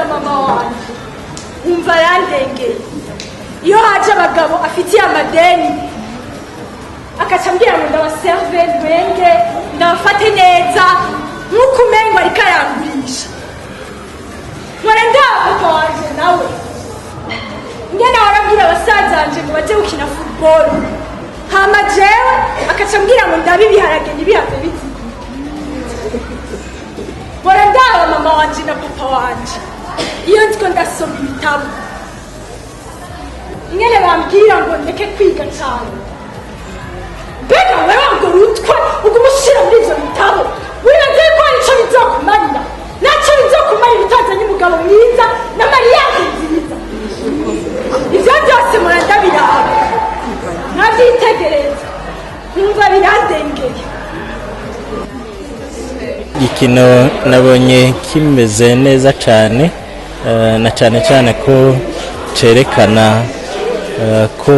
Nitegereza mama wanje, nkumva yandengeye. Iyo haje abagabo afitiye amadeni, akaca ambwira ngo ndabaserve, ntwenge, ndabafate neza, nk'uko umengo ariko arangurisha. Nkora ndaba papa wanje nawe ngene warabwira abasaza banje ngo baje gukina football, hama jewe akaca ambwira ngo ndabe ibiharage ntibihave bizima. Mpora ndaba mama wanje na papa wanje iyo ndiko ndasoma ibitabo, ingene bambwira ngo ndeke kwiga cane. Mbega wewe ngo rutwe uguma ushira muri ivyo bitabo, wibaza yuko hari ico bizokumarira? Naco bizokumarira utazanye umugabo mwiza na mariage nziza. Ivyo byose mpora ndabiraba, nkavyitegereza, nkumva birandengeye. Igikino nabonye kimeze neza cyane, na cyane cyane ko cerekana ko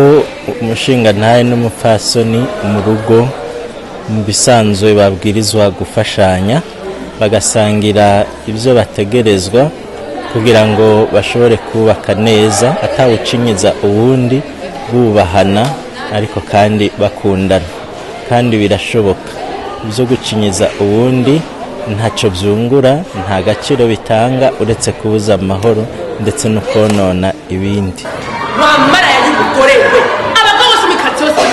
umushingantahe n'umupfasoni mu rugo mu bisanzwe babwirizwa gufashanya, bagasangira ibyo bategerezwa kugira ngo bashobore kubaka neza atawucinyiza uwundi, bubahana ariko kandi bakundana. Kandi birashoboka. Ibyo gucinyiza uwundi ntacyo byungura, nta gaciro bitanga, uretse kubuza amahoro ndetse no konona ibindi. Wamara y'umugore we, abagabo bose muri karitsiye yose.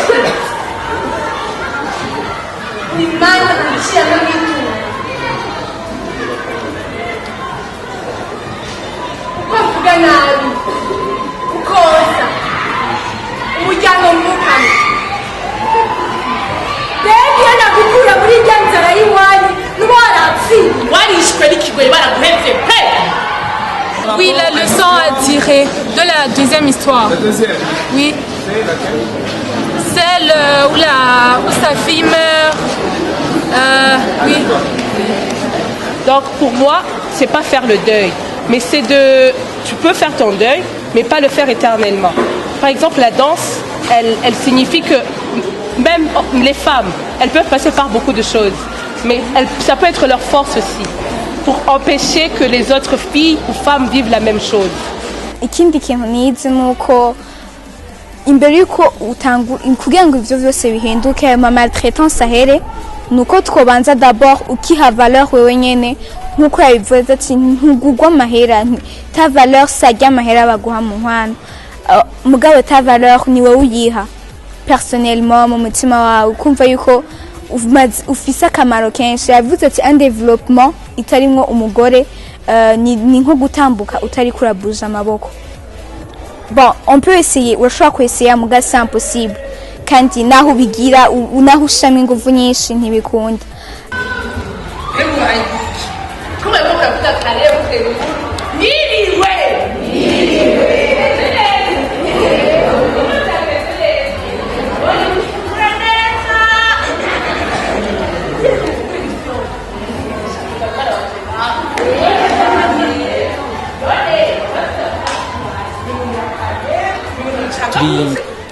Imana iciyemo n'ituro uko mvuga nabi, ukoza umuryango mvukana. Mbega iyo nagukura muri irya nzara y'iwanyu, nuba warapfiye. Warishwe n'ikigoyi, baraguhevye pe. Oui, la leçon à tirer de la deuxième histoire. La deuxième? Oui. C'est laquelle? Celle où sa fille meurt. Oui. Donc pour moi, c'est pas faire le deuil, mais c'est de, tu peux faire ton deuil, mais pas le faire éternellement. Par exemple, la danse, elle, elle signifie que même les femmes, elles peuvent passer par beaucoup de choses, mais ça peut être leur force aussi, pour empêcher que les autres filles ou femmes vivent la même chose. Ikindi kintu nize ni uko imbere y'uko utangu kugira ngo ibyo byose bihinduke, ayo ma maltraitance ahere, ni uko twobanza d'abord ukiha valeur wewe nyene, nk'uko yabivuze ati ntugugwa amahera. Ta valeur sajya amahera baguha mu nkwano. Mugabo ta valeur ni wowe uyiha personnellement, mu mutima wawe, ukumva yuko ufise akamaro kenshi. Yavuze ati un développement itarimwo umugore ni nko gutambuka utari kurabuza amaboko. Bon, on peut essayer, urashobora kwessayer, muga c'est impossible. Kandi naho ubigira, naho ushiramo ingufu nyinshi, ntibikunda. Kumwe muravuga kare mutera inkuru. Mwiriwe.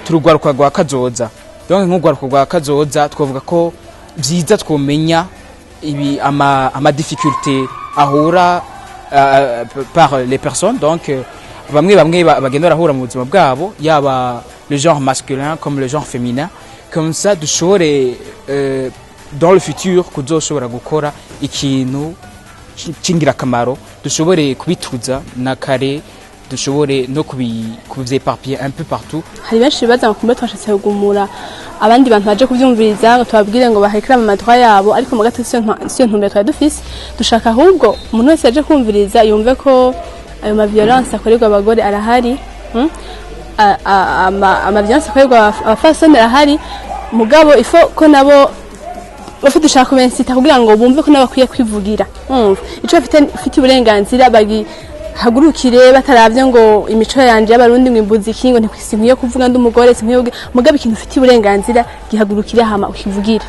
Turi urwaruka rwa kazoza. Donc nk'urwaruka rwa kazoza, twavuga ko byiza twomenya ibi ama difficulté ahura par les personnes, donc bamwe bamwe bagenda barahura mu buzima bwabo, yaba le genre masculin comme le genre féminin. Comme ça dushobore dans le futur kuzoshobora gukora ikintu c'ingirakamaro, dushobore kubituza na kare, dushobore no kuvyéparpiller un peu partout. Hari benshi bibaza ngo kumbe twashatse kugumura abandi bantu baje kuvyumviriza, ngo tubabwire ngo baréclame amadroits yabo, ariko mu gato siyo ntumbero twari dufise. Dushaka ahubwo umuntu wese yaje kumviriza yumve ko ayo ma violence akorerwa abagore arahari, Ama violence akorerwa abafasoni arahari, mugabo ifo ko nabo bafite, dushaka kubensita kugira ngo bumve ko nabo bakwiye kwivugira. Umva ico bafite, ufite uburenganzira, bagihagurukire bataravye ngo imico yanje y'Abarundi ngo imbuzi iki, ngo sinkwiye kuvuga ndi umugore, sinkwiye kuvuga. Mugabo ikintu ufitiye uburenganzira, gihagurukire hama ukivugire.